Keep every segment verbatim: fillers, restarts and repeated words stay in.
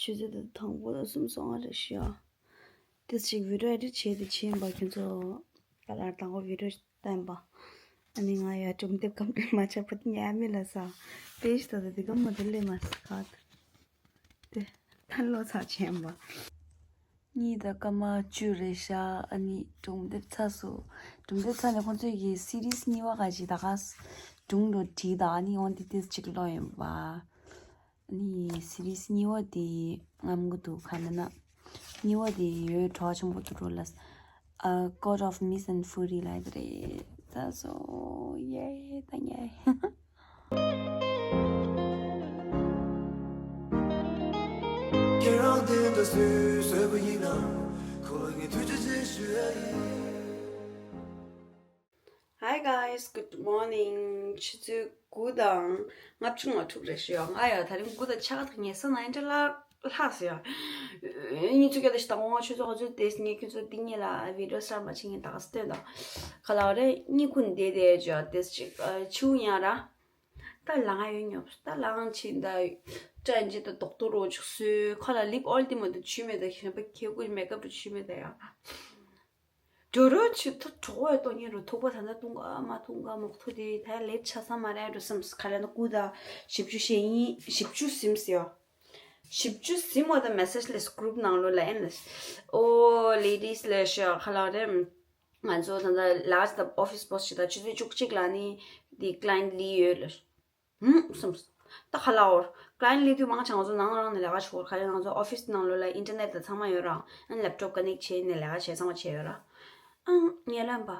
ཆུ་ཚོད་དང་དང་པོ་དང་སུམ་སོང་བ་རེད་ཤག་དེ་ཞིག་video edit་བྱས་ཏེ་བྱས་པ་ཁྱོད་ཚོ་ག་ལ་དང་པོ་video་བསྟན་པ། ཨ་ནི་ང་ཡ་གྲུབ་འདེབས་སྐམ་འདྲེན་མ་ཆགས་པ་དེ་ཉལ་མེད་ལ་ས། དཔེ་ཞིག་ད་ད་དེ་ག་མ་དེ་ལས་མ་ས་ཁ་ད། དེ་ད་ལོ་ཚ་ཆེན་པ། གཉིས་དང་སྐར་མ་བཅུ་རེད་ཤག་ཨ་ནི་གྲུབ་འདེབས་ཚར་སོང་། གྲུབ་འདེབས་ཚར་ནས་ཁོང་ཚོས་ཀྱི་series་གཉིས་པ་ག་ཅིག་ད་ག་སྒྲུང་འགྲོ་བྲིས་ད་ཨ་ནི་འོན་ཏེ་དེ་ཅིག་ཀློག་ཡིན་པ། ཨ་ནི་series་གཉིས་པ་དེ་ངམ་གུ་འདུག་ག་ན་ན། གཉིས་པ་དེ་ཡོད་གྲོགས་ཆེན་པོ་འདུག་རོ་ལ། A Court of Mist and Fury་ལ་དེ་རེད། ད་སོ་ཡེ་ད་ཉེ། ཁྱེད་རང་དེ་འདྲ་སུས་བཟོས་པ་ཡིན་ནམ། ཁོ་ལ་ངས་ཐུགས་རྗེ་ཆེ་ཞུ་ཡ་ཡིན། Hi guys, good morning. ཆུ་ཚོད་དགུ་དང་ལྔ་བཅུ་ང་དྲུག་རེད་ཤག་ང་ཡ་ད་རིང་དགུ་དང་ཕྱེད་ཀ་དང་ཉལ་ས་ན་ཨིན་ཏྲ་ལགས་ལྷག་སོང་ཡ། གཉིས་ཚུགས་ཀྱི་ད་ཞིག་དང་དགོང་ཆུ་ཚོད་ང་ཚོ་དེ་ངས་ཁྱོད་ཚོ་འདི་གཉིས་ལ་video start་མ་བྱེད་ངས་ད་ག་སྟོན་དང་། ག་ལ་བ་རེད་གཉིད་ཁུག་འདེད་དེ་ཇོ་དེ་ཅིག་ཆུ་ཡང་ར། ད་ལང་ཡོད་ཉོབ་ད་ལང་ཕྱིན་ད། སྐྲ་ཡིན་ཅི་ད་རྡོག་རྡོག་རོ་ཆུག་སོའི་ཁ་ལ་lip oil་དེ་མ་དུ་ཆུ་མེད་ད་ཁྱེད་པ་ཁྱེད་ཀུན་makeup་རུ་ཆུ་མེད་ད་ཡ། འགྲོ་རོགས་བྱེད་ཐུབ་གྲོགས་པོ་ཡ་ཏོ་ཉེ་རུ་ཐུག་པ་ད་ལྟ་ཐུང་ག་མ་ཐུང་ག་མོག་ཐུག་དེ་ད་ལེབ་ཆ་ས་མ་རེད་འགྲོ་བསམ་ག་ལ་ན་སྐུ་ད་བཞི་བཅུ་ཞེ་གཉིས་བཞི་བཅུ་ཟིན་ཟེར་ཡོ། བཞི་བཅུ་ཟིན་མོ་ད་message་ལས་group་ནང་ལོ་ལ་ཨེན་ལས། ཨོ་ladies་ལས་ཤ་ག་ལ་རེད། ང་ཚོ་ད་ལྟ་last་the office boss་ཞིག་ད་ཆུ་ཚོད་བཅུ་གཅིག་ལ་ནི་དེ་client་ལི་ཡོད་ལ། ཧུམ་སུམ། ད་ཁ་ལ་འོར། client་ལི་དུས་མང་ཆེ་ང་ཚོ་ནང་རང་ནས་ལས་ཀ་བྱེད་དགོས་ག་ལེ་ང་ཚོ་office་ནང་ལོ་ལ་internet་དང་ཚང་མ་ཡོད་ར། ཨ་ནི་laptop་connect་བྱས་ནས་ལས་ཀ་བྱས་ཚང་མ་བྱས་ཡོད་ར། ཨང་ཉེ་ལམ་པ།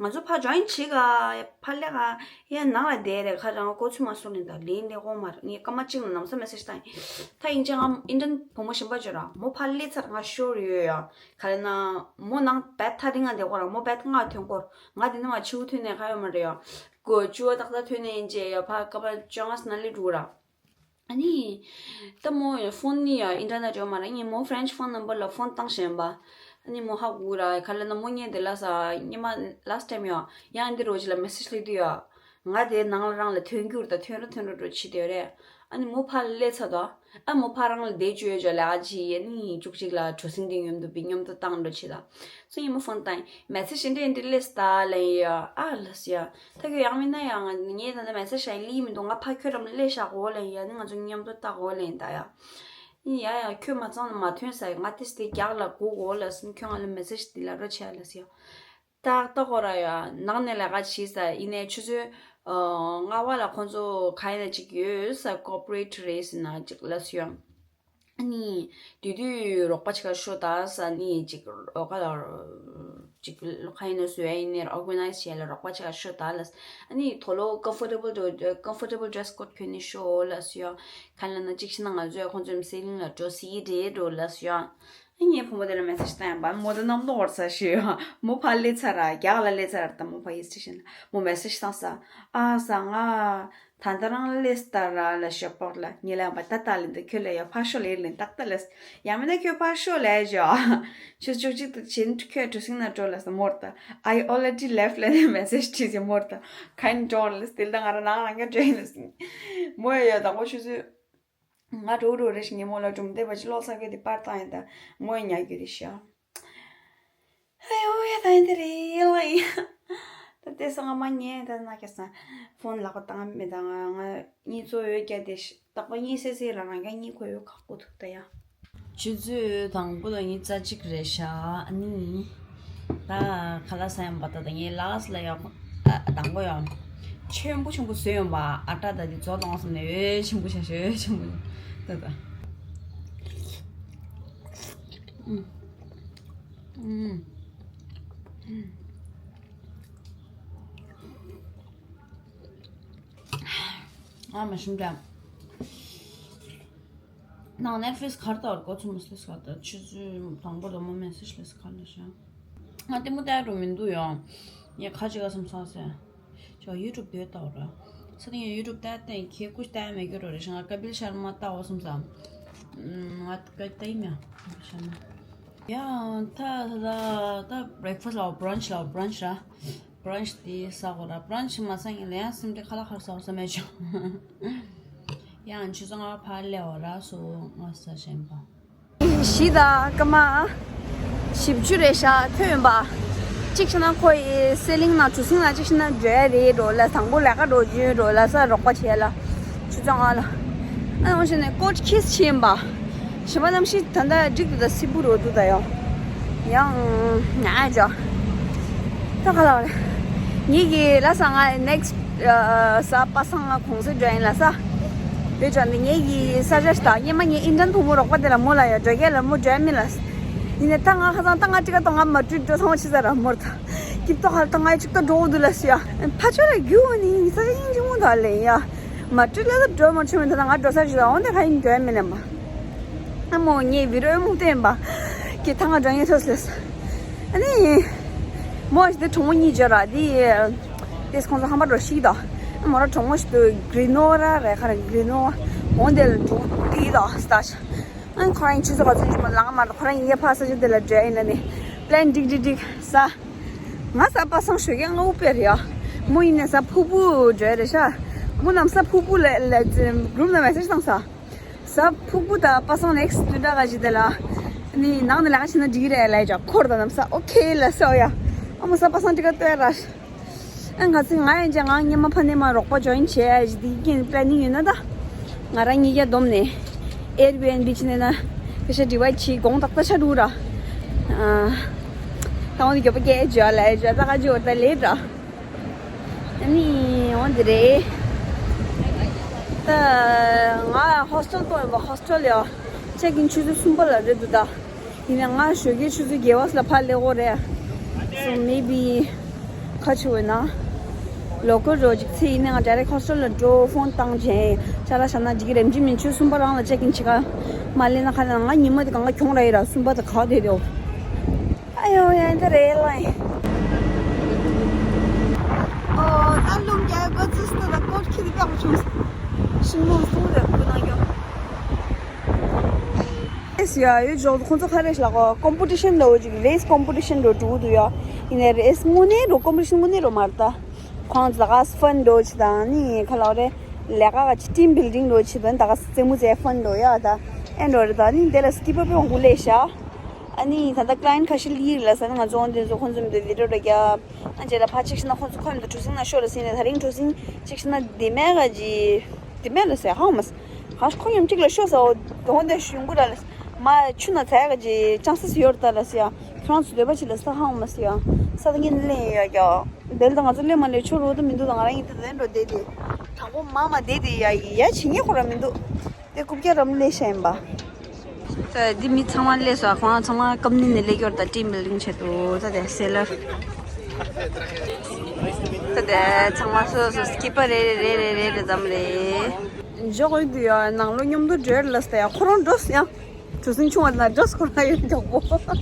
ང་ཚོ་ཕ་join་བྱེད་ག་ཕ་ལས་ཀ་ཡ་ནང་ལ་བསྡད་རེད་ཁ་རང་གོ་ཚུལ་མ་སོང་ནས་ད་ལིན་ལས་དགོངས་མ་རེད་ངས་སྐར་མ་གཅིག་ལ་ནམ་ས་message་བཏང་ཡིན། ད་ཡིན་ཅང་ཨིན་ཏྲན་བུ་མོ་གཞན་པ་བརྗོད་ར་མོ་ཕ་ལས་ཚར་ང་ཤོར་ཡོད་ཡ། ག་ལེ་ན་མོ་ནང་བད་ཐ་རིང་ང་བསྡད་གོ་ར་མོ་བད་ང་ཐོན་གོ་ར་ང་དེ་ནི་མ་ཆུ་ཐོན་ནས་ཁ་ཡོད་མ་རེད་ཡ། གོ་བཅུ་བ་ཏག་ཏག་ཐོན་ནས་ཡིན་ཅེ་ཡ་ཕ་སྐར་མ་བཅོ་ལྔ་ན་ལི་འགྲོ་ར། ཨ་ནི། ད་མོ་ཕོན་ནི་ཡ་ཨིན་ཏར་ནེཊ་ཡོད་མ་ར་ངས་མོ་French phone number་ལ་ཕོན་བཏང་བཞིན་པ། ཨ་ནི་མོ་ཧ་གོ་ར་ག་ལ་ན་མོ་ངས་དེ་ལ་ས་ཉི་མ་last time་ཡ་ཡང་འདི་རོ་ཅི་ལ་message་ལི་དུ་ཡ། ང་དེ་ནང་ལ་རང་ལ་ཐོན་རྒྱུར་ད་ཐོན་ར་ཐོན་ར་འགྲོ་ཆི་དེ་རེད། ཨ་ནི་མོ་ཕ་ལ་སླེབས་ཚར་དོ། ཨ་མོ་ཕ་རང་ལ་བསྡད་བཅུག་ཡོད་ཅོ་ལས་ཀ་ཅི་ཡ་ནི་བཅུ་གཅིག་ལ་གྲོ་སིང་འདི་མཉམ་དུ་བི་མཉམ་དུ་བཏང་འགྲོ་ཆི་ད། སོ་ངས་མོ་ཕོན་བཏང་ཡིན། message་འདྲ་འདྲ་སླེབས་ད་ལན་ཡ་ཨ་ལ་སི་ཡ། ད་ཁྱོད་ཡང་མིན་ན་ཡང་ངས་ད་ལྟ་message་ཞིག་ལི་མི་འདུག་ང་ཕ་ཁྱོད་རམ་སླེབས་བཞག་གོ་ལན་ཡ་ནི་ང་ཚོ་མཉམ་དུ་ལྟ་གོ་ལན་ད་ཡ། ཡ་ཡ་ཁྱོད་མ་ཚང་ན་མ་ཐོན་ས་ཡ་ང་དེ་སྟེ་རྒྱག་ལ་གོ་གོ་ལ་སི་ཁྱོད་ང་ལ་message་འདི་ལ་རོ་ཆེ་ལ་སི་ཡ། ཏག་ཏག་གོ་ར་ཡ་ནང་ནས་ལས་ཀ་བྱེད་ས་ཡིན་ནའི་ཆུ་ཚོད་ལྔ་པ་ལ་ཁོང་ཚོ་ག་ཡིན་ན་ཅིག་ཡོད་ས་corporate་རེད་ཟེར་ན་ཅིག་ལ་སི་ཡ། ཨ་ནི། དེ་དུས་རོགས་པ་ཅིག་ག་ཤོ་ད་ས་ནི་ཅིག་རོགས་པ་ལ། ཅིག་ལོ་ཁ་ཡིན་ན་བཟོ་ཡ་ཡིན་ནི་organize་བྱས་ལ་རོགས་པ་ཅིག་ག་ཤོ་ད་ལ། ཨ་ནི་དོ་ལོ་comfortable་འགྲོ་comfortable dress code་གྱོན་ནི་ཤོ་ལ་སུ་ཡ། ག་ལ་ན་ཅིག་ཤི་ན་ང་ཚོས་ཁོང་ཚོའི་སེ་ལིང་ལ་འགྲོ་སི་རེད་འགྲོ་ལ་སུ་ཡ། ཨ་ངའི་བུ་མོ་དེ་ལ་message་བཏང་ཡ་བ་མོ་དེ་རྣམ་རྟོག་བར་ས་ཤོ་ཡ། མོ་ཕ་ལེ་ཚ་ར་རྒྱག་ལ་ལེ་ཚ་ར་ད་མོ་ཕ་ཡི་station་ལ་མོ་message་བཏང་ས། ཨ་ས་ང་། ད་ལྟ་རང་ལས་ལྟར་ར་ལ་ཞོག་པོག་ལ་ཉེ་ལམ་པ་ད་ལྟ་ལས་འདི་ཁྱོད་ལ་ཡ་ཕ་ཤོ་ལས་ལིན་ཏག་ཏག་ལས། ཡང་མིན་ན་ཁྱོད་ཕ་ཤོ་ལས་ཞོ། ཆུ་བཅུ་གཅིག་ཏུ་ཕྱིན་ཁྱོད་གྲུ་སིང་ན་འགྲོ་ལ་ས་མོར་ད། I already left་ལ་ནི་message་བྲིས་ཟེ་མོར་ད། ག་ཡིན་འགྲོ་ལ་སྟིལ་ད་ང་ར་ནང་རང་ག་འདྲེ་ཡིན་ལ་སིང་། མོ་ཡ་ཡ་དང་པོ་ཆུ་ཚོད། ང་འགྲོ་འགྲོ་རེ་ཞིག་ངས་མོ་ལ་སྒྲུང་བདེ་བ་ཅི་ལོག་ས་གི་དེ་པར་བཏང་ཡིན་ད། མོ་ཡ་ཉ་རྒྱུ་རེ་ཤ། ཧེ་ཨོ་ཡ་ད་ཡིན་དེ་རེད་ལ་ཡིན། ད་ལྟའི་སང་ང་མ་ཉན་ད་ན་ཁྱེད་སང་ཕོན་ལག་པ་བཏང་མེད་ད་ང་ང་གཉིད་ཚོ་ཡོད་རྒྱ་དེ་ཤི་རྟག་པ་གཉིད་སད་སད་ལ་རང་རྒྱ་གཉིད་ཁོ་ཡོད་ཁག་པོ་ཐུག་ད་ཡ། ཆུ་ཚོད་དང་པོ་དང་གཉིད་རྩ་གཅིག་རེད་ཤག་ཨ་ནི། ད་ཁ་ལག་ཟ་ཡང་བ་ད་ད་ངའི་ལགས་ལ་ཡ་ཨ་དང་པོ་ཡ། ཆེན་པོ་ཆེན་པོ་བཟོས་ཡོང་བ་ཨ་ཏྲ་ད་དེ་ཚོ་གཏོང་བསམ་ནས་ཨོ་ཆེན་པོ་ཤ་ཤ་ཨོ་ཆེན་པོ་ད་ད། ཨུམ། ཨུམ། ཨ་མ་ཤིང་ཀ་ནང་Netflix་གར་ལྟ་བར་གོ་ཚོད་མ་སླེབས་ག་ད་ཆུ་ཚོད་དང་པོ་དང་མོ་message་སླེབས་ག་ལ་ཤ་ང་ལྟད་མོ་ལྟ་འགྲོ་མི་འདུག་ཡང་ངས་ཁ་ཅིག་ག་སམ་ས་ཟེར། ཅོ་YouTube་དེ་ལྟ་བ་ར། ས་དེ་ངས་YouTube་ལྟ་སྟེ་ཁྱེད་སྐུ་ལྟ་མེད་རྒྱུ་རོ་རེ་ཞིང་ང་ཀ་པིལ་ཤར་མ་ལྟ་བ་སོང་ཙང་། ང་ཀ་ལྟ་ཡིན་ཡ་ཀ་པིལ་ཤར་མ། ཡ་ད་ད་ད་breakfast་ལའོ་brunch་ལའོ་brunch་ར། brunch་དེ་ཟ་གོ་ར་brunch་མ་ཟ་ངས་ལ་ཡང་སེམས་ཁྲལ་ཁ་ལག་ཁར་ཟ་བ་ཟ་མེད་ཅོ། ཡང་ཆུ་ཚོད་ལྔ་པ་ཕར་སླེབས་འོ་ར་སོ་ང་ས་ཞེན་པ། བཞི་དང་སྐར་མ་བཞི་བཅུ་རེད་ཤག་ཐོན་ཡོང་པ། གཅིག་བྱས་ན་ཁོ་ཡི་སེ་ལིང་ནང་གྲུ་གཟིངས་ནང་གཅིག་བྱས་ན་འགྲོ་ཡ་རེད་འགྲོ་ལ་དང་པོ་ལས་ཀ་འགྲོ་རྒྱུ་འགྲོ་ལ་ས་རོགས་པ་བྱས་ལ། ཆུ་ཚོད་ལྔ་ལ། ཨ་ནང་བཞིན་ནས་ཀོ་ཊི་ཁིས་བྱས་ཡིན་པ། གཞན་པ་རྣམ་ཤེས་ད་ལྟ་འགྲིག་འདུག་ད་སིལ་བུ་རོ་འདུག་ད་ཡོ། ཡང་ང་ཨ་ཅོ། ད་ག་ལ་བ་རེད། ངེད་ཀྱི་ལ་ས་ང་ནེག་སི་ས་པ་སངས་ང་གུང་སེ་འགྲོ་ཡིན་ལ་ས། དེ་ཅོ་འདི་ངེད་ཀྱི་ས་ཆ་ཞིག་དང་སྙེ་མ་ངའི་ཨིན་ཏྲན་ཐུང་མོ་རོགས་པ་དེ་ལ་མོ་ལ་ཡོད་འགྲོ་རྒྱལ་ལ་མོ་འགྲོ་ཡ་མིན་ལ། ཡིན་ནས་ད་ང་ཁ་སང་ད་ང་ཅི་ག་ཏོ་ང་མ་སྤྲུལ་འགྲོ་ཚང་མ་ཕྱི་ས་ར་མོར་ད། སྐྱིད་ཏོ་ཁ་ད་ང་ཅིག་ཏོ་འགྲོ་འོ་འདུག་ལ་ས་ཡ། ཕ་ཆོས་ལ་རྒྱུ་འོ་ནི་ས་ཆ་ཡིན་ཅི་མོ་ད་ལེ་ཡ། མ་སྤྲུལ་ལ་ད་འགྲོ་མ་ཆོད་མེད་ད་ང་འགྲོ་ས་ཞིག་ད་འོ་འདི་ཁ་ཡིན་འགྲོ་ཡ་མིན་ལ་མ། ཨ་མོ་ངའི་བི་རོའི་མུ་སྟེགས་པ། ཀྱི་ཐང་ང་འགྲོ་ངེས་ཐོས་ལེས། ཨ་ནི། མོ་ཞིག་དེ་གྲོགས་མོ་གཉིས་འབྱོར་ར་དེ། དེས་ཁོང་ཚོ་ཧམ་པ་འགྲོ་ཤིག་དང་། ཨ་མོ་ར་གྲོགས་མོ་ཞིག་ཏུ་གྲི་ནོ་ར་རེ་ཁ་ར་གྲི་ནོ། འོན་དེ་ལ་འགྲོ་དེ་དང་སྟ་ཆ། ཨ་ཁོ་རང་ཆུ་ཚོད་ག་ཚོད་ཞིག་མ་ལང་མ་ཁོ་རང་ཡིན་ཡ་ཕ་ས་ཆ་དེ་ལ་འགྲོ་ཡིན་ན་ནི། པི་ལན་འགྲིག་འགྲིག་འགྲིག་ས། ང་ས་པ་སངས་ཞོགས་ཀས་ང་དབུགས་པས་རེད་ཡ། མོ་ཡིན་ནས་ས་ཕུག་པུ་འགྲོ་ཡ་རེད་ཤ། མོ་རྣམས་ས་ཕུག་པུ་ལ་ལ་གྲུབ་ན་མེ་སེ་ཇི་བཏང་ས། ས་ཕུག་པུ་དང་པ་སངས་ནེག་སི་དུ་འདྲ་ག་ཞིག་དེ་ལ། ནི་ནང་ནས་ལས་ཀ་བྱེད་ན་འགྲིག་གི་རེད་ལབ་ཀྱང་འཁོར་དང་ནམ་ས་ཨོ་ཁེ་ལ་ས་ཨོ་ཡ། ཨ་མོ་ས་པ་སངས་འགྲིག་ག་ལྟོས་ར། ཨ་ང་ཚོས་ང་ཡང་ཅག་ང་སྔོན་མ་ཕ་ནས་མ་རོགས་པ་ཇོ་ཡིན་བྱས་ཞིག་དེ་ཀྱིན་པི་ལན་ནིང་ཡོད་ན་ད། ང་རང་གཉིས་ཀ་བསྡོམས་ནས་ཨེར་བི་ཨེན་བི་བྱས་ནས་ན་ཕེ་ཤ་འདྲི་བ་བྱེད་དགོངས་དག་ད་ཆ་འགྲོ་ར། ཨ་ད་འོ་དེ་མགྱོགས་པ་སྐད་ཇོ་ལ་ཇོ་ད་ག་ཇོ་ད་ལེ་ར། ཨ་ནི་འོ་འདི་རེད། ད་ང་ཧོ་སི་ཊེལ་པོ་ཧོ་སི་ཊེལ་ཡ་ཅེག་ཨིན་ཆུ་ཚོད་གསུམ་པ་ལ་རེད་འདུག་ད། ཡིན་ནའི་ང་ཞོགས་ཀའི་ཆུ་ཚོད་བརྒྱད་པ་ལ་ཕར་སླེབས་དགོས་རེད། So maybe ཁ་ཆུ་བས་ན་ལོ་ཀལ་རོ་ཅིག་ཚེ་ཡིན་ནའི་ང་ཌའི་རེག་ཧོ་སི་ཊེལ་ལ་འགྲོ་ཕོན་བཏང་བྱས་ཅ་ལག་བཞག་ན་འགྲིག་གི་རེད། ཡིན་གཅིག་མིན་གཅིག་གསུམ་པ་རང་ལ་ཅེག་ཨིན་བྱེད་ག་མ་སླེབས་ན་ཁ་ན་ང་ཉི་མ་དེ་གང་ག་གྱོང་ར་ཡིན་ར་གསུམ་པ་དེ་ག་བསྡད་དེའོ། ཨ་ཡོ་ཡ་འདི་རེད་ལ་ཡིན། ཨོ་ད་ལུང་རྒྱལ་གོ་ཚུལ་སྟོད་ལ་ཀོ་ཊི་ཁྱི་དེ་བཀག་པ་བྱུང་། ཤིང་ལུང་སྟོང་རེད་ཁོ་ན་ཡོ། ཨེ་སི་ཡ་ཡོད་ཇོག་ཁོང་ཚོ་ག་རེ་ལབ་གོ་ཀོམ་པི་ཊི་ཤན་འདྲ་བོ་ཅིག་རེས་ཀོམ་པི་ཊི་ཤན་འདྲ་བོ་འགྲོ་གི་འདུག་ཡ། ཡིན་ནའི་རེས་དངོས་གནས་འགྲོ་ཀོམ་པི་ཊི་ཤན་དངོས་གནས་འགྲོ་མ་རེད་ད། ཁོང་ཚོ་ག་ཕན་འགྲོ་ཆེ་དང་ནི་ག་ལབ་རེད། ལས་ཀ་ག་ཆེ་ཊིམ་བིལ་ཌིང་འགྲོ་ཆེ་དང་ད་ག་རྩེད་མོ་རྩེ་ཕན་འགྲོ་ཡ་ད། ཨེ་འགྲོ་རེད་ད་ནི་དེ་ལ་སི་ཀི་པར་པོ་ཡོང་གི་ལས་ཤ། ཨ་ནི་ད་ལྟ་ཀླ་ཡན་ཁ་ཤས་ལི་ཡིར་ལ་ས་ནི་ང་ཚོ་འོང་དེ་ཚོ་ཁོང་ཚོ་མི་འདུག་བི་ཌིའོ་འགྲོ་རྒྱབ། ཨ་རྗེས་ལ་ཕར་ཅིག་ཤི་ན་ཁོང་ཚོ་ཁོམ་དུ་གྲུ་གཟིངས་ན་ཤོར་ལ་ཟིན་ནས་ད་རིང་གྲུ་གཟིངས་ཅིག་ཤི་ན་དེ་མེད་ག་ཇི། དེ་མེད་ལ་ཟེར་ཧང་མ་ཟེར། གང་ཁོ་ཡོམ་གཅིག་ལ་ཤོར་ས་འོ་དོང་དེ་ཞུ་འགུ་ར་ལ་མ་ཆུ་ན་ཚ་ག་ཇི་ཅང་སི་ཡོར་ད་ལ་ཟེར་ཡ། ཁྱོད་རང་ཚོ་འདོད་པ་ཅི་ལ་ས་ཧང་མ་ཟེར་ཡ། ས་ད་ངན་ལེན་ཡ་ཀྱ། དེ་ལ་ད་ང་ཚོ་ལེན་མ་ལེན་ཆོ་རོ་ད་མི་འདུག་ད་ང་རང་ཡིན་ད་དེ་འགྲོ་བསྡད་དེ། དང་པོ་མ་མ་བསྡད་དེ་ཡ་ཡི་ཡ་བྱེད་ཉེ་ཁོ་ར་མི་འདུག་དེ་རྐུབ་བཀྱག་རམ་ལས་ཤ་ཡིན་པ། ད་འདི་མི་ཚང་མ་སླེབས་སོང་། ཁོང་ཚང་མ་ཀམ་ནི་ནས་སླེབས་ཡོད་རེད། ད་ཊིམ་བིལ་ཌིང་ཆེད་དུ་ད་དེ་སེ་ལར། ད་དེ་ཚང་མ་སོ་སོ་སི་ཀི་པར་རེ་རེ་རེ་རེ་རེ་རེ་ཙམ་རེད། འཇོག་ཡོད་དུས་ཡ་ནང་ལོ་མཉམ་དུ་འགྲོ་ལ་སྟེ་ཡ་ཁོ་རང་འགྲོ་ཡ། གྲུ་གཟིངས་ཆུང་བ་ན་འགྲོ་ཁོ་རང་ཡོད་མགྱོགས་པོ།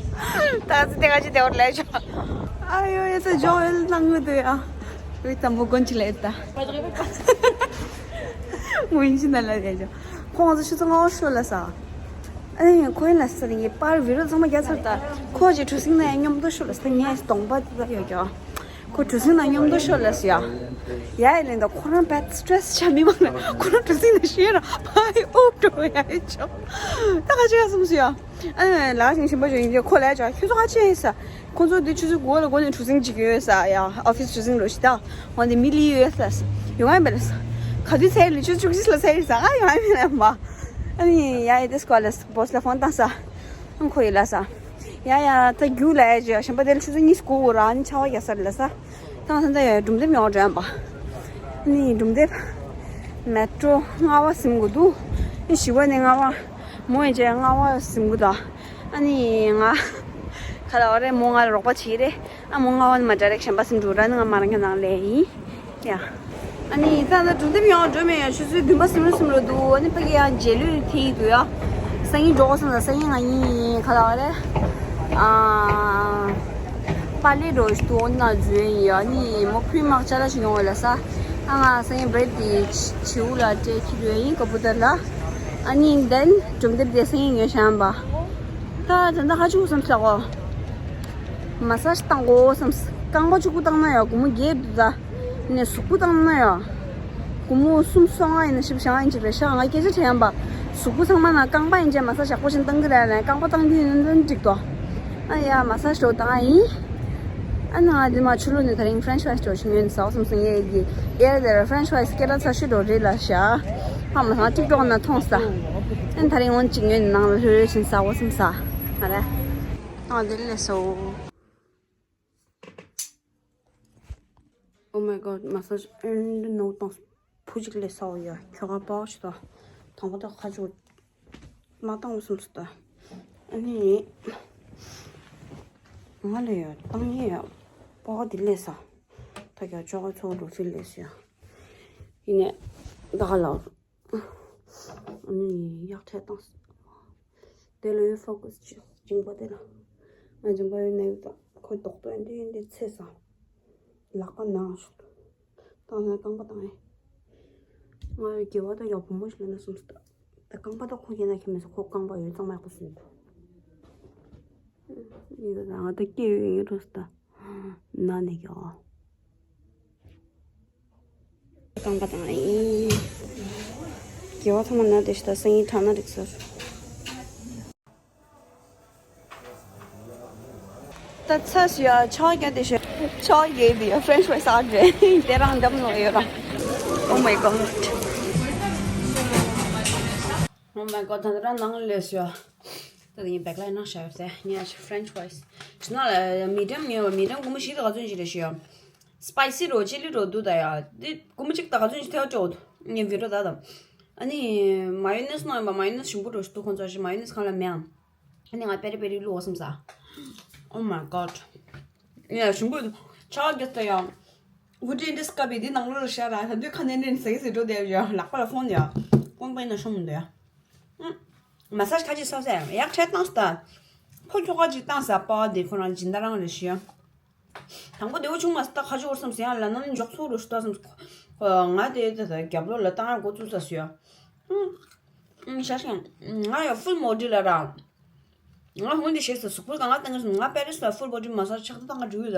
ད་ཚེ་དེ་ག་ཅི་དེ་བར་ལས་ཆོག་ཨ་ཡོ་ཡ་ཚེ་འཇོག་ཡོད་ནང་ཡོད་དུས་ཡ། ཡོད་དམ་པོ་དགོན་ཆི་ལ་ཡོད་ད། ངོ་ཡིན་ཅི་ན་ལ་ཡ་ཆོག་ཁོང་ཚོ་ཆུ་ཚོད་ལྔ་པ་ཤོ་ལ་ས། ཨ་ནི་ཁོ་ཡིན་ལ་ས་ངའི་པར་བི་རོ་ཚང་མ་རྒྱ་ཚར་ད། ཁོ་ཅིག་གྲུ་གཟིངས་ན་ཡང་མཉམ་དུ་ཤོ་ལ་ས་ངས་གདོང་པ་དེ་ད་ཡོད་ཀྱང་། ཁོ་གྲུ་གཟིངས་ན་མཉམ་དུ་ཤོ་ལ་ས་ཡ། ཡ་ཡི་ལེན་ད་ཁོ་རང་བད་སི་ཊེ་རེ་སི་ཆ་མི་མང་ལ་ཁོ་རང་གྲུ་གཟིངས་ན་ཤེས་ར་ཕ་ཡི་ཨོབ་འགྲོ་ཡ་ཡི་ཆོག་ད་ག་ཅི་ཡ་སོང་ས་ཡ། ཨ་ནི་ལག་ཅིག་ཞིམ་པོ་ཅིག་ཡིན་གྱི་ཁོ་ལ་ཡ་ཆོག་ཁྱོད་ཚོ་ག་ཅི་ཡིན་ས། ཁོང་ཚོ་འདི་ཆུ་ཚོད་དགུ་པ་ལ་འགོ་ནས་གྲུ་གཟིངས་གཅིག་ཡོད་ས་ཡ། ཨོ་ཕི་སི་གྲུ་གཟིངས་ལོ་ཞིག་ད། འོ་འདི་མི་ལི་ཡོད་ས། ཡོང་ཡ་མེད་ལ་ས། ག་དུས་ཚེ་ལི་ཆུ་བཅུ་གཅིག་ལ་ཚེ་ཡིན་ས། ཨ་ཡོང་ཡ་མེད་ལ་མ། ཨ་ནི་ཡ་ཡི་དེ་སྐོར་ལ་སི་བོ་སི་ལ་ཕོན་བཏང་ས། ཨང་ཁོ་ཡི་ལ་ས། ཡ་ཡ་ད་རྒྱུག་ལ་ཡ་ཇི་ཡ་གཞན་པ་དེ་ལ་ཆུ་ཚོད་གཉིས་སྐོར་འོ་ར་ཨ་ནི་ཆར་པ་རྒྱག་ས་རེད་ལ་ས། ད་ང་ད་ཡ་སྒྲུང་དེབ་ཡོང་འགྲོ་ཡ་མ། ཨ་ནི་སྒྲུང་དེབ། མེ་ཊོ་ལྔ་པ་ཟིན་དགོས་འདུག་ཨ་ནི་བཞི་པ་ནས་ལྔ་པ། མོ་ཡང་བྱས་ལྔ་པ་ཟིན་དགོས་ད། ཨ་ནི་ང་། ག་ལ་བ་རེད་མོ་ང་ལ་རོགས་པ་བྱེད་རེད། ཨ་མོ་ལྔ་པ་ནས་མ་ཌའི་རེག་གཞན་པ་ཟིན་འགྲོ་ར་ནི་ང་མ་རང་གི་ནང་ལས་ཡིན། ཡ། ཨ་ནི་ད་ལྟ་སྒྲུང་དེབ་ཡོང་འགྲོ་མེད་ཡ་ཆུ་ཚོད་བདུན་པ་ཟིན་རུ་ཟིན་རུ་འདུག་ཨ་ནི་ཕ་གི་ཡང་རྗེས་ལུས་ཐེ་ཡི་འདུག་ཡ། སང་ཉིན་འགྲོ་དགོས་བསམ་ད་སང་ཉིན་ང་གཉིས་ཡིན་ག་ལ་བ་རེད། ཨ། པ་ལེ་འགྲོ་ཞིག་འདུག་ཨོ་ན་འཛུལ་ཡིན་ཡ་ཨ་ནི་མོ་ཕི་རི་མག་ཅ་ལག་ཞིག་ཡོང་བ་ལ་ས། ཨ་ང་སང་ཉིན་བྲེད་དེ་བྱིའུ་ལ་སྤྲད་ཁྱི་རུ་ཡིན་ཀ་པུ་ཏར་ལ། ཨ་ནི་དེན་སྒྲུང་དེབ་དེ་སང་ཉིན་ཉོས་བཞག་ཡིན་པ། ད་ད་ལྟ་ཁ་ཆུ་བསམ་ཤག་གོ། མ་སཱ་ཇི་བཏང་དགོས་བསམ། རྐང་པ་གཅིག་པུ་བཏང་ན་ཡང་སྒོར་མོ་བརྒྱད་འདུག་ད། ནས་གཟུགས་པོ་བཏང་ན་ཡང་། སྒོར་མོ་གསུམ་སོ་ལྔ་ཡིན་ན་ཞིབ་བཞག་ཡིན་ཅིག་རེད་ཤག་ང་སྐད་ཆ་དྲན་པ། གཟུགས་པོ་ཚང་མ་ན་རྐང་པ་ཡིན་ཅེ་མ་ས་ཞག་པོ་ཞིག་བཏང་གི་རེད་ལ་རྐང་པ་བཏང་རྒྱུ་ཡིན་ན་འགྲིག་ཏོ། ཨ་ཡ་མ་ས་ཞོ་བཏང་ཨ་ཡིན། ཨ་ན་ང་འདི་མ་ཆུ་ལོ་ནས་ད་རིང་ཧྥ་རེན་ཆི་ཧྥ་རེ་ཆི་ཅོ་ཆུ་ངོས་ནས་ཟ་བ་སོང་སོང་ཡས་ཀྱི། ཨེ་ར་དེ་ར་ཧྥ་རེན་ཆི་ཧྥ་རེ་ཆི་སྐད་གྲགས་ཚ་ཤོས་འགྲོ་རེད་ལ་ཤག་ཧ་མ་ས་ཊིག་ཊོག་ན་མཐོང་ས། ཨ་ད་རིང་འོན་ཅིག་ངོས་ནས་ནང་ལ་ལྷོད་ལྷོད་བཞིན་ཟ་བ་སོང་ས། ང་རེད། ཨ་དེ་ལས་སོ། Oh my god, massage and no tongs. ཕུ་གཅིག་ལས་སའོ་ཡ། ཁྱོ་ག་པའོ་ཞིག་ཏོ། དང་པོ་ད་ཁ་ཆུ་མ་བཏང་བསམ་སོ་ད། ཨ་ནི་ང་ལས་ཡ་བཏང་ཡས་ཡ། པའོ་དེ་ལས་ས། ད་ཀྱ་ཅོ་ག་ཚོ་རུ་ཕི་ལས་སོ་ཡ། ཡིན་ནས་ད་ག་ལ། ཨ་ནི་གཡག་ཕྲད་བཏང་། དེ་ལ་ཡོད་ཕོ་ཀུ་སི་ཅིག་སྦྱིན་པ་དེ་ལ། ང་སྦྱིན་པ་ཡོད་ནས་ཡོད་ད་ཁོའི་རྡོག་རྡོག་འདི་ཡིན་འདི་ཚེ་ས། ལག་པ་ནང་ཞིག་བཏང་ནས་རྐང་པ་བཏང་ཨེ། ང་ཡི་དགེ་བ་དང་ཡག་བུ་མོ་ཞིག་ལེན་ན་སོང་ཟེར་ད། ད་རྐང་པ་ད་ཁོ་ཡིན་ན་ཁྱེད་མི་སོ་ཁོ་རྐང་པ་ཡོད་ཙང་མ་ཡག་པོ་ཟིན་འདུག་ཡིན་ད་ང་ད་སྐྱེ་ཡོད་ཡིན་འགྲོ་ཟེར་ད། ན་ནས་ཀྱང་། རྐང་པ་བཏང་ཡིན། དགེ་བ་ཚང་མ་ན་དེ་ཞིག་ད་སང་ཉིན་དྲག་ན་འགྲིག་ཟེར། ད་ཚ་ཞིག་ཡ་ཆག་རྒྱ་དེ་ཞིག་ཆག་རྒྱ་དེ་ཡ་ཧྥ་རེན་ཆི་ཧྥ་རེ་ཆི་ཨ་རེད་དེ་རང་འདམ་ནོ་ཡོད་ར། Oh my god. Oh my god, ད་ད་རང་ནང་ལས་ཞིག་ཡ། ད་ཡིན་བེག་ལ་ནང་ཤར་ཟེར་ཉ་ཧྥ་རེན་ཆི་ཧྥ་རེ་ཆི་ཞིག་ན་ལ་མི་འགྲམ་ཉོ་བ་མི་འགྲམ་ཀུ་མུ་ཤི་ད་ག་ཚོད་ཞིག་རེད་ཞིག་ཡ། སི་པའི་སི་རོ་ཅི་ལི་རོ་འདུག་ད་ཡ། འདི་ཀུ་མུ་གཅིག་ད་ག་ཚོད་ཅིག་ཐེ་བ་ཅོག་ངས་བི་རོ་ད་དམ། ཨ་ནི་མ་ཡོ་ནེས་ནང་ཡིན་པ་མ་ཡོ་ནེས་ཞིམ་པོ་རོ་ཞིག་འདུག་ཁོང་ཚོ་ཞིག་མ་ཡོ་ནེས་གང་ལ་མེད་ཨང་། ཨ་ནི་ང་པེ་རི་པེ་རི་བླུགས་བསམ་ས། Oh my god. ཡ་ཞིམ་པོ་འདུག་ཆ་རྒྱུ་ད་ཡ། ཝུ་ཌི་ཨིན་ཌི་སི་ཀ་བི་འདི་ནང་ལོགས་ལ་ཤར་ར་ད་དུས་ཁ་ནས་ནས་ཟེ་ཟེ་འགྲོ་བསྡད་ཡ་ལག་པ་ལ་ཕོན་ཡ། ཀོང་པའི་ན་ཤོང་མི་འདུག་ཡ། མ་སཱ་ཇི་ཁ་ཅིག་ས་སེ་ཡག་ཁྲལ་བཏང་སྟ། ཕོ་ཁྱོ་ག་ཅིག་བཏང་ས་པ་དེ་ཁོ་རང་སྦྱིན་བདག་རང་རེད་ཤི་ཡ། དང་པོ་དེ་བོ་ཆུང་མ་སྟ་ཁ་ཆུ་བོར་སམ་སེ་ཡང་ལ་ནམ་འཇོག་ཚུགས་རུ་ཤི་ཏོ་སམ། ང་དེ་དེ་ད་རྒྱབ་ལོགས་ལ་བཏང་ཡ་འགོ་བཙུགས་ས་སུ་ཡ། ཤ་ཤ་ང་ཡ་ཧྥུལ་མོ་ཌི་ལ་ར། ང་ཧུན་དེ་ཤེས་ས་གཟུགས་པོ་གང་ག་བཏང་གི་སོང་ང་པེ་རི་སི་ལ་ཧྥུལ་མོ་ཌི་མ་སཱ་ཇི་ཆགས་ཏོ་བཏང་ག་འགྲོ་གི་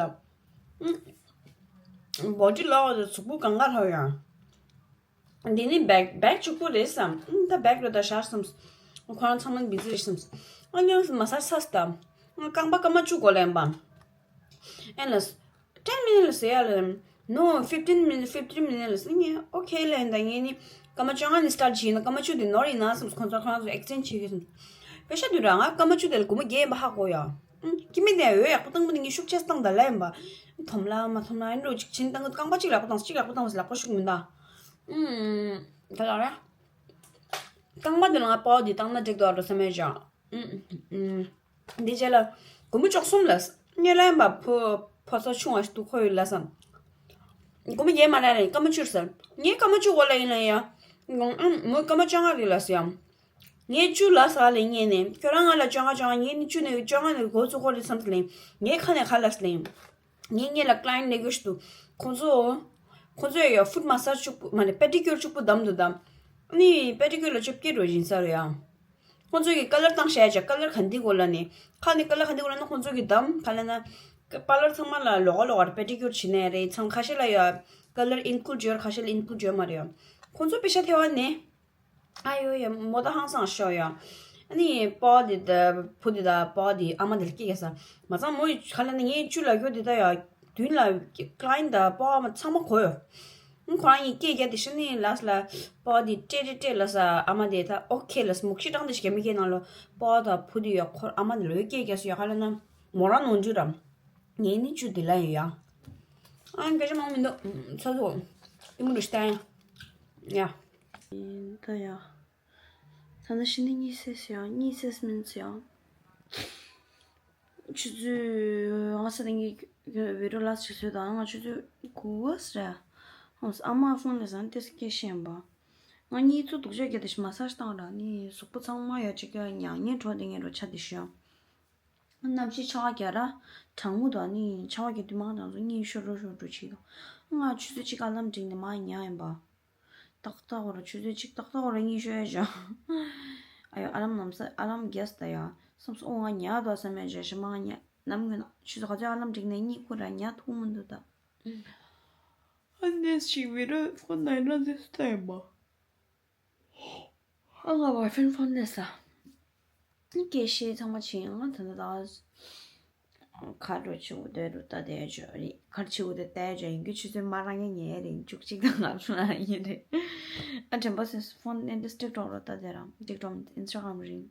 ད། མོ་ཌི་ལ་བ་དེ་གཟུགས་པོ་གང་ག་ལྷག་ཡ། འདི་ནི་བེག་བེག་གཅིག་པུ་རེད་བསམ། ཨ་ད་བེག་རེད་ད་ཤར་བསམ། ཁོ་རང་ཚང་མ་བི་ཛི་རེད་བསམ། ཨ་ནི་མ་སཱ་ཇི་ས་སྟ། རྐང་པ་སྐར་མ་བཅུ་གོ་ལེན་པ། ཨེ་ལ། ten minutes ལ་ཟེར་ཡ་ལ། No, fifteen minutes, fifteen minutes ལ་ཟེར་ངས་ཨོ་ཁེ་ལ་ཡིན་ད་ངས་ནི་སྐར་མ་བཅོ་ལྔ་ནས་སི་ཊར་ཊི་བྱས་ཡིན་ན་སྐར་མ་བཅུ་དེ་ནོར་ཡིན་ན་བསམ། ཁོང་ཚོ་ཁོ་རང་ཚོ་ཨེག་སི་ཅེན་ཇི་བྱེད་ཀྱི་བསམ། པེ་ཤ་དུས་ར་ང་སྐར་མ་བཅུ་དེ་ལ་སྒོར་མོ་བརྒྱད་ཡིན་པ་ཧ་གོ་ཡ། ཨུམ། ཁྱི་མི་དེ་འོས་ཡག་པོ་བཏང་པོ་དེ་ངས་ཤུགས་ཆེ་བཏང་ད་ལ་ཡིན་པ། འཐོམ་ལ་མ་འཐོམ་ལ་ཨེ་འགྲོ་ཅིག་ཕྱིན་བཏང་གི་རྐང་པ་གཅིག་ལ་ཡག་པོ་བཏང་གཅིག་ལ་ཡག་པོ་བཏང་བ་ཟེར་ལག་པ་ཤུགས་མི་འདའ། ཨུམ། ད་ལ་ར། རྐང་པ་དེ་ལ་ང་པའོ་དེ་བཏང་ན་འགྲིག་འདུག་ར་བསམ་ཡོད་ཅག་ཨུམ། ཨུམ། འདི་རྗེས་ལ། སྒོར་མོ་བཅུ་གསུམ་ལ། ངས་ལ་ཡིན་པ་ཕོ་ཕོ་ཚོ་ཆུང་བ་ཞིག་ཏུ་ཁོ་ཡོད་ལ་བསམ། སྒོར་མོ་བརྒྱད་མ་རག་ལ་སྐར་མ་བཅུ་ཟེར། ངས་སྐར་མ་བཅུ་གོ་ལ་ཡིན་ལ་ཡ། ཨུམ། མོས་སྐར་མ་བཅོ་ལྔ་རེད་ལ་ཟེར་ཡ། ངས་བཅུ་ལ་ཟ་ལེ་ངས་ནས་ཁྱོད་རང་ང་ལ་བཅོ་ལྔ་བཅོ་ལྔ་ངས་ནི་བཅུ་ནས་བཅོ་ལྔ་ནས་འགོ་ཚུགས་ཁོ་རེད་བསམ་ལེ། ངས་ཁ་ནས་ཁ་ལ་ལེ། ངས་ངས་ལ་ཀླ་ཡན་ཊི་ལས་དགོས་ཤི་འདུག་ཁོང་ཚོ། ཁོང་ཚོས་ཡ་ཧྥུཊ་མ་སཱ་ཇི་གཅིག་པུ་མ་ནས་པེ་ཌི་ཀིའུར་གཅིག་པུ་བདམས་འདུག་བདམས། ཨ་ནི་པེ་ཌི་ཀིའུར་ལ་བཅོ་བརྒྱད་འགྲོ་བཞིན་ས་རེད་ཡ། ཁོང་ཚོས་ཀྱི་ཀ་ལར་བཏང་བཤད་བྱ་ཀ་ལར་ག་འདི་གོ་ལ་ནི། ཁ་ནས་ཀ་ལར་ག་འདི་གོ་ལ་ན་ཁོང་ཚོས་ཀྱི་བདམས་ག་ལ་ན། པ་ལར་ཚང་མ་ལ་ལོགས་ཀ་ལོགས་ཀར་པེ་ཌི་ཀིའུར་བྱེད་ནས་རེད་ཚང་ཁ་ཤས་ལ་ཡ། ཀ་ལར་ཨིན་ཀུ་ལུཌ་བྱོས་ཁ་ཤས་ལ་ཨིན་ཀུ་ལུཌ་བྱོས་མ་རེད་ཡ། ཁོང་ཚོ་པེ་ཤ་ཐེ་བ་ནི། ཨ་ཡོ་ཡ་མོ་ད་ཧང་སང་ཤོ་ཡ། ཨ་ནི་པོ་དི་ད་བུ་དི་ད་པོ་དི་ཨ་མ་དི་ལ་སྐད་རྒྱག་ས། མ་ཚང་མོ་ཡི་ག་ལ་ནི་ངའི་བཅུ་ལ་གྱོ་དི་ད་ཡ། དུན་ལ་ཀླ་ཡན་ཊི་ད་པོ་ཨ་མ་ཚང་མ་གོ་ཡོ། ཨ་ཁོ་རང་ཡི་སྐད་རྒྱག་དི་ཤི་ནི་ལ་ས་ལ་པོ་དི་ཏྲེ་ཏྲེ་ཏྲེ་ལ་ས་ཨ་མ་དི་ད་ཨོ་ཁེ་ལ་ས་མུག་ཤི་ཀྲང་དི་ཤི་ག་མི་ཁེ་ནང་ལོ་པོ་ད་བུ་དི་ཡ་ཁོ་ཨ་མ་དི་ལ་ཡོ་སྐད་རྒྱག་ས་ཡ་ག་ལ་ན་མོ་རང་ནོང་རྒྱུ་རམ། ངའི་ནི་བཅུ་དི་ལ་ཡོད་ཡ། ཨ་སྐད་ཆ་མང་མི་འདུག་ཚ་ཚོ། ཏི་མུ་རུ་ཤི་ད་ཡ། ཡ། ད་ཡ། ད་ནི་ཤི་ནི་གཉིད་སད་སི་ཡང་གཉིད་སད་སི་མིན་སི་ཡང་། ཆུ་ཚོད་ང་ས་དེང་གི་བི་ཌི་ཡོ་ལ་སི་ཆུ་ཚོད་དང་ང་ཆུ་ཚོད་དགུ་པ་སི་རེད། ཨོ་ཨ་མ་ཕོན་ལས་སང་ཏེ་སི་སྐད་ཤེས་ཡིན་པ། ང་གཉིད་ཚུ་སྡུག་ཅག་རྒྱག་དེ་ཤི་མ་སཱ་ཇི་བཏང་ར་ནི་གཟུགས་པོ་ཚང་མ་ཡ་གཅིག་ཀ་ཉག་ཉེ་འགྲོ་དེ་ངེ་རོ་ཆ་དེ་ཤི་ཡང་། གནམ་གཤིས་ཆར་པ་རྒྱག་ར་གྲང་མོ་དང་ནི་ཆར་པ་རྒྱག་དུས་མང་དང་ཚོ་གཉིད་ཤོར་རོ་ཤོར་འགྲོ་ཆེ་དང་། ང་ཆུ་ཚོད་གཅིག་ཨ་ལམ་བསྒྲིགས་ནས་མ་ཉལ་ཡིན་པ། ཏག་ཏག་འོ་ར་ཆུ་ཚོད་གཅིག་ཏག་ཏག་འོ་ར་གཉིད་ཤོར་ཡ་བྱུང་། ཨ་ཡོ་ཨ་ལམ་ནམ་ས་ཨ་ལམ་རྒྱག་ས་ད་ཡ་བསམ་སོ་ཨོ་ང་ཉལ་དོ་བསམ་ཡ་བྱ་ཞིག་མ་ང་ཉལ་ནམ་གུན་ཆུ་ཚོད་ག་ཚོད་ཨ་ལམ་བསྒྲིགས་ནས་གཉིད་ཁུག་ར་ཉལ་ཐུབ་མི་འདུག་ད། ཨ་ནེ་ཞིག་བི་རོ་ཕོན་ནང་ན་འདི་སྟེ་མ། ཨ་ང་བའི་ཕན་ཕོན་ནས་ས། སྐད་བཤད་ཚང་མ་བྱས་ཡང་ང་ད་ལྟ་ད་ག་འགྲོ་ཆུ་བོ་དེ་རུ་ལྟ་དེ་ཅོ་རེད། གར་ཆུ་བོ་དེ་ལྟ་ཅོ་ཡིན་གྱི་ཆུ་ཚོད་མ་རང་ཉལ་ཉལ་རེད། བཅུ་གཅིག་དང་ལྔ་བཅུ་ལ་ཡིན་རེད། ཨ་དྲན་པ་སོས་ཕོན་ནས་འདི་སྟེགས་གྲོགས་རོ་ལྟ་དེ་རང་ཏིག་ཏོག་ཨིན་སི་ཊ་གྷ་རམ་རིང་།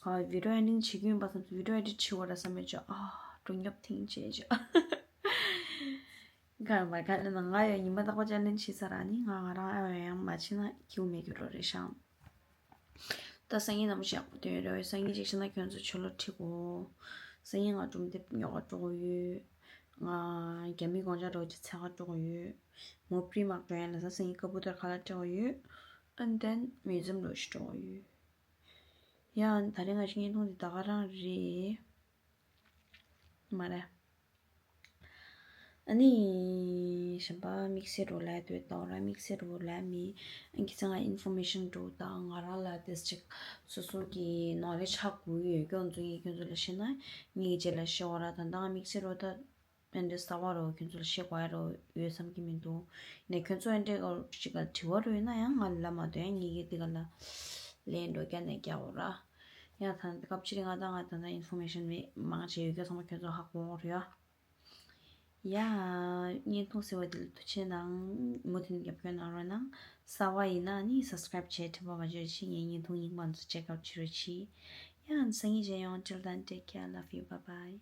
ག་བི་ཌི་ཡོ་ཨེ་ཌིང་བྱེད་ཀྱི་ཡིན་པ་སོང་ཚུལ་བི་ཌི་ཡོ་ཨེ་ཌིཊ་བྱེད་དགོས་ར་བསམ་མེད་ཅོ། ཨ་འགྲོ་ཉོབ་ཐེངས་བྱས་ཅོ། གང་མ་གང་ལ་ན་ང་ཡང་ཉི་མ་རྟག་པར་ཅལ་ལེན་བྱེད་ས་ར་ནི་ང་ང་རང་ཨ་བ་ཡང་མ་བྱེད་ན་ཁྱིའུ་མེད་རྒྱུ་རོ་རེད་ཤང་། ད་སང་ཉིན་ནམ་ཞག་པོ་དོན་རེ་བའི་སང་ཉིན་ཅིག་བྱས་ན་ཁྱོད་ཚོ་ཆོ་ལོ་ཁྲིད་གོ། སང་ཉིན་ང་གྲུམ་དེབ་ཉོ་ག་འགྲོ་གི་ཡོད། ང་རྒྱ་མི་གོང་ཆ་རོ་ཅི་ཚ་ག་འགྲོ་གི་ཡོད། མོ་པྲི་མག་འགྲོ་ཡ་ལ་ས་སང་ཉིན་ཀ་པུ་ཏར་ཁ་ལ་སྤྲད་གི་ཡོད། ཨན་དེན་མིའུ་ཛིམ་རོ་ཞིག་འགྲོ་གི་ཡོད། ཡང་ད་རེས་ང་ཞིག་བརྙན་ཐུང་འདི་ད་ག་རང་རེད། མ་རེད། ཨ་ནི། གཞན་པ་དམིགས་བསལ་རོ་ལ་དུས་ད་ར་དམིགས་བསལ་རོ་ལ་མི། ཨ་ཁྱེད་ཚང་ང་ཨིན་ཕོར་མེ་ཤན་འགྲོ་དང་ང་རང་ལ་དེ་ཅིག་སོ་སོ་གི་ནོ་ལེ་ཇི་ཧ་གོ་ཡོད་སྐྱོན་འཛུགས་ཡིན་སྐྱོན་འཛུགས་ལ་ཤེས་ན་ངའི་རྗེས་ལ་ཤེས་བ་ར། ད་ལྟ་ང་དམིགས་བསལ་རོ་ད། ཨེ་འདྲ་གསར་བ་རོ་ཁྱོད་ཚོ་ལ་བཤད་དགོས་ཡ་རོ་ཡོད་བསམ་གྱི་མི་འདུག་ནས་ཁྱོད་ཚོ་ཨེ་འདྲའི་ག་ཅིག་ག་དྲི་བ་རོ་ཡོད་ན་ཡང་ང་ལ་མ་འདོད་ཡང་ངེད་ཀྱི་དེ་ག་ལ་ལན་འགྲོ་རྒྱ་ནས་རྒྱག་འོ་ར། ཡང་ད་སྐབས་ཕྱིར་ང་དང་ང་ད་ལྟ་ཨིན་ཕོར་མེ་ཤན་མེད་མང་ཆེ་ཡོད་རྒྱ་ཚང་མ་ཁྱོད་ཚོ་ཧ་གོ་འོ་རེད་ཡ། ཡ། བརྙན་ཐུང་གཟིགས་པ་འདི་ལ་ཐུགས་ཆེ་གནང་། མུ་མཐུད་རྒྱབ་སྐྱོར་གནང་རོགས་གནང་། གསར་བ་ཡིན་ན་ནི་སབ་སི་ཀ་རེབ་བྱས་དྲན་པ་མ་བརྗེད་རོགས་གྱིས། ངའི་བརྙན་ཐུང་རྙིང་པ་ཚོ་ཅེག་ཨའུཊ་བྱེད་རོགས་གྱིས། ཡང་སང་ཉིན་མཇལ་ཡོང་། Till then, take care, love you, bye bye.